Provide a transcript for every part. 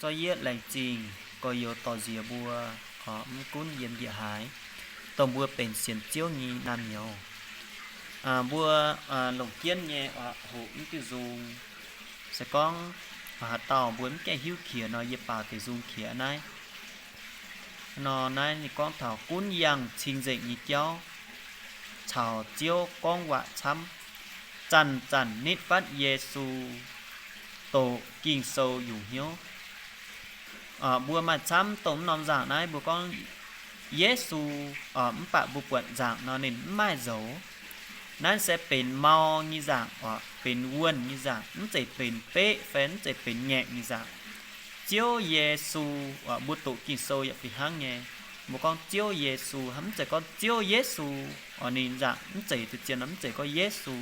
Zorqv yietv laengz zingh gorx-youz dorh nziex mbuo, mv gunv yiem njiec haaix, dongh mbuo benx sienx Ziouv nyei naamh nyouz. Mbuo longc jienv nyei hoqc mv diuh nzung. Se gorngv haaix dauh mbuo mv gaengh hiuv qiex nor, yie baaux deix nzung qiex naaiv. Nor naaiv ninh gorngv taux gunv yangh cing-nzengc nyei jauv caux Ziouv gorngv waac camv, zanc-zanc nitv fatv Yesu, doqc Ging-Sou yungz hnyouv. Mbuo maaih camv dongh mv norm nzaangc naaiv mbuo gorngv Yesu, mv baac mbuo buatc nzaangc nor ninh mv maaih nzoux. Naaiv se benx mau nyei nzaangc oc, benx wuonh nyei nzaangc, mv zeiz benx beqv fai mv zeiz benx ngaengc nyei nzaangc. Ziouv Yesu oc, mbuo doqc Ging-Sou yaac fih hnangv nyei. Mbuo gorngv Ziouv Yesu, mv zeiz gorngv Ziouv Yesu oc, ninh nzaangc mv zeiz deix zien nor, mv zeiz gorngv Yesu,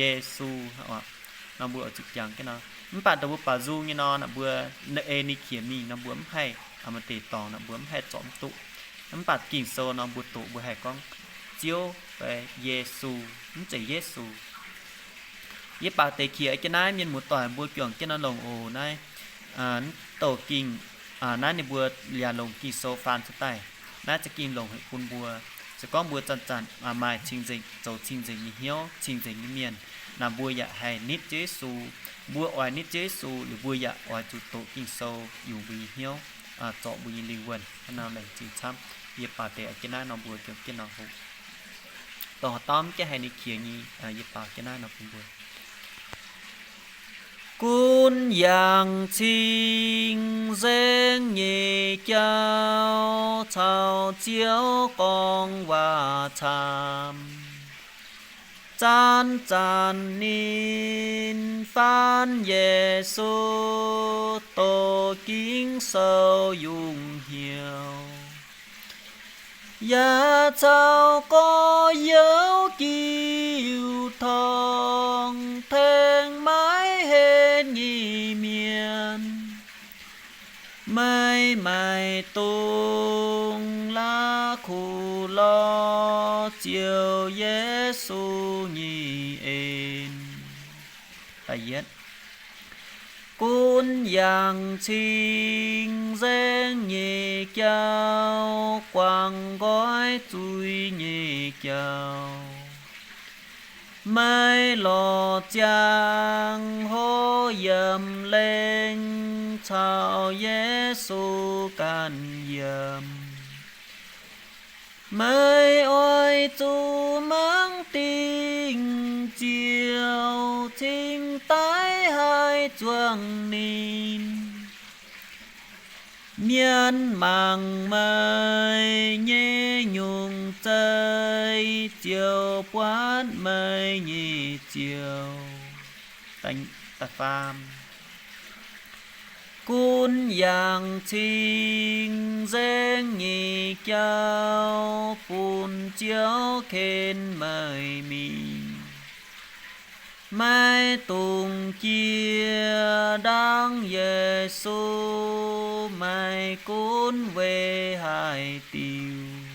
Yesu oc. Nor mbuo oix zuqc jangx jienv nor. Mv baac dongh mbuo baaux nzung nyei nor, naaic mbuo naaiv ei ninh qiex mingh nor mbuo mv haih, maaih deix dorngx naaic mbuo mv haih zorpc mv duqv. Mv baac Ging-Sou nor mbuo doqc mbuo haih gorngv Ziouv fai Yesu, mv zeiz Yesu. Yie baaux deix qiex jienv naaiv, mienh muoz-doic mbuo juangc jienv nor longc oc. Naaiv douc ging, naaiv ninh mbuo liangx longc Ging-Sou faan cuotv daaih. Naaiv za'gengh longc haic bun mbuo. Se gorngv mbuo zanc-zanc maaih cing-nzengc, zoux cing-nzengc nyei hnyouv, cing-nzengc nyei mienh, naaic mbuo yaac haih nitv Ziouv Yesu. Mbuo oix nitv Ziouv Yesu liuz mbuo yaac oix zuqc doqc Ging-Sou yungz mbuo nyei hnyouv, zorc mbuo nyei lingh wuonh. Hnangv nor laengz zingh camv. Yie baaux deix jienv naaiv nor mbuo juangc jienv nor hoqc. Dongh haaix dauh mv gaengh haih ninh qiex nyei, yie baaux jienv naaiv nor bun mbuo. Gunv yangh cing-nzengc nyei jauv caux Ziouv gorngv waac camv, zanc-zanc ninh faanv Yesu, doqc Ging-Sou yungz hnyouv. Yaac caux gorx-youz jiu torngv tengx maiv henv nyei mienh. Meih maaic dongh la'kuqv lorz Ziouv Yesu nyei en. Gunv yangh cing-nzengc nyei jauv, guangc nqoi zuiz nyei jauv. Meih lorz ziangh hoc yiemc lengh caux Yesu ganh yiemc. Meih oix zuqc mangv dingc Ziouv cingx daaih haih zuangx ninh. Mienh mangc meih nyei nyungc zeiv, ziouc buatc meih nyei Ziouv. Gunv yangh cing-nzengc nyei jauv, bun Ziouv ken meih mingh. Maiv dungx jiex ndaangc Yesu, maiv gunv weic haaix diuc,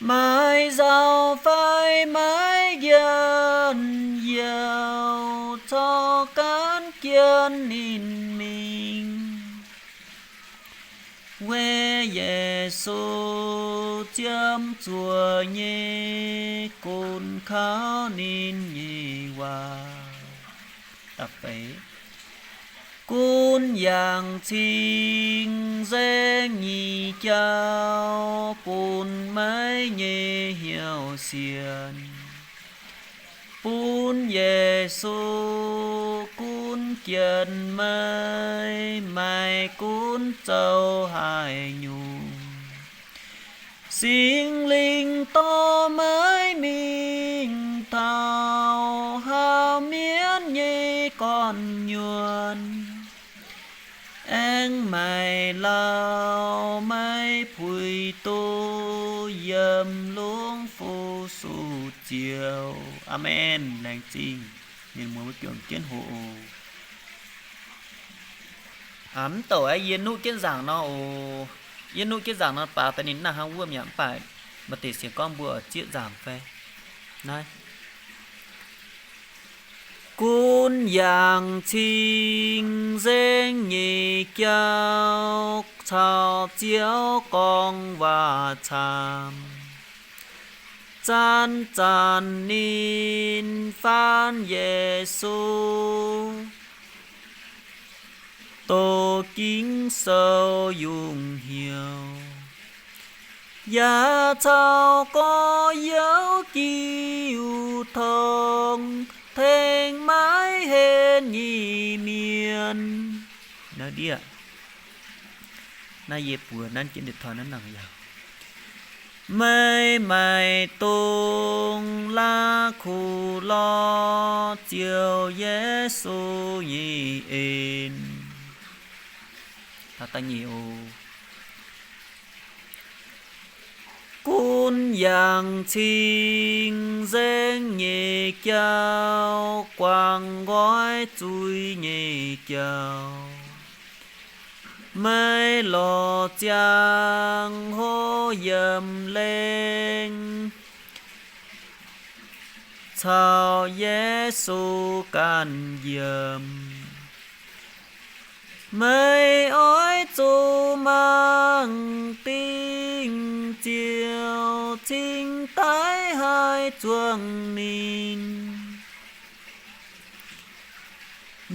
maaih nzauh fai maiv njien-youh, corc gaanv jien ninh mingh. Weic Yesu ziemx zuoqc nyei gunv kaux ninh nyei waac. Gunv yangh cing-nzengc nyei jauv, bun maiv nyei hnyouv sienx. Bun Yesu gunv jienv meih, maaih gunv zoux haaix nyungc, Singx Lingh dorh meih mingh taux haaix mienv nyei gorn-nyuonh, aengx maaih lauh meih puix duqv yiem lungh fu-sux Ziouv. Aamen. Laengz zingh. Mienh muoz mbuo juangc jienv hoqc oc. Mv douc aeqv, yie nuqv jienv nzaangc nor oc. Yie nuqv jienv nzaangc nor, baaux daaih ninh naaiv hnangv wuov mi'aqv, mv baac maaih deix sienx gorngv mbuo oix zieqv nzaangc fai naaiv. Gunv yangh cing nzengc nyei jauv caux Ziouv gorngv waac camv. Zanc-zanc ninh faanv Yesu doqc Ging-Sou yungh hnyouv, yaac caux gorx-youz jiu tong tengx maiv henv nyei mienh. Naaiv yie buoz nanv jienv deix toi nanv nangc yaac, meih maiv dungx la'kuqv lorz Ziouv Yesu nyei en. Gunv yangh cing nzengc nyei jauv guangc nqoi zuiz nyei jauv, meih lorz ziangh hoc yiem lengh caux Yesu ganh yiem. Meih oix zuqc mangc dingc Ziouv cingx daaih haih zuangx ninh.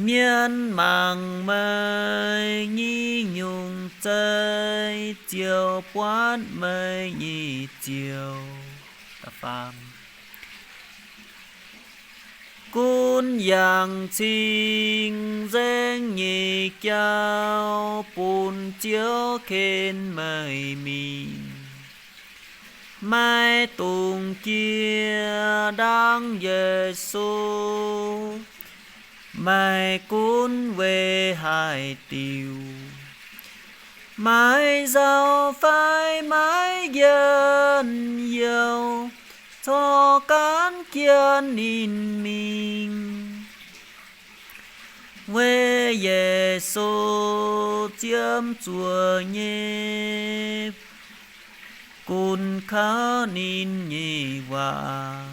Mienh mangc meih nyei nyungc zei, Ziouv buatc meih nyei ziouc. Gunv yangh cing nzengc nyei jauv bun Ziouv ken meih mingh. Maiv dungx jiex ndaangc Yesu, meih gunv weic haaix diuc, maiv nzauh fai maiv njien-youh, corc gaanv jienv ninh mingh. Weic Yesu ziemx zuoqc nyei gunv kauv ninh nyei waac.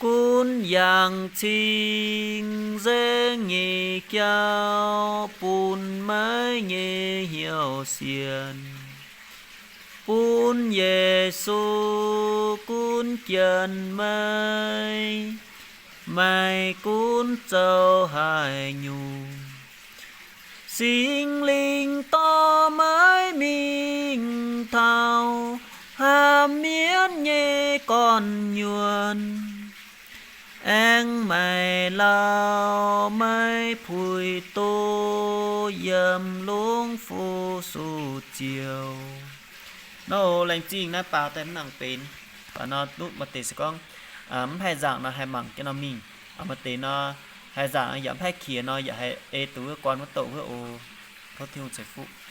Gunv yangh cing nzengc nyei jauv bun meih nyei hnyouv sienx, bun Yesu gunv jienv meih, meih gunv zoux haaix nyungc, Singx Lingh dorh meih mingh taux haamv mienv nyei gorn-nyuonh, aengx maiv lauh meih puix doz yiem lungv Fu-Sux Ziouv. Nor laengz zingh naaiv baaux daaih mv nangc benx. Baac nor duqv maaih deix se gorngv mv haih nzaangc nor haih mangc jienv nor mingh. Maaih deix nor haih nzaangc yaac mv haih qiex nor yaac haih ei duqv wuov gorn wuov doqc wuov oc. Tov Tin-Hungh ceix fuqv.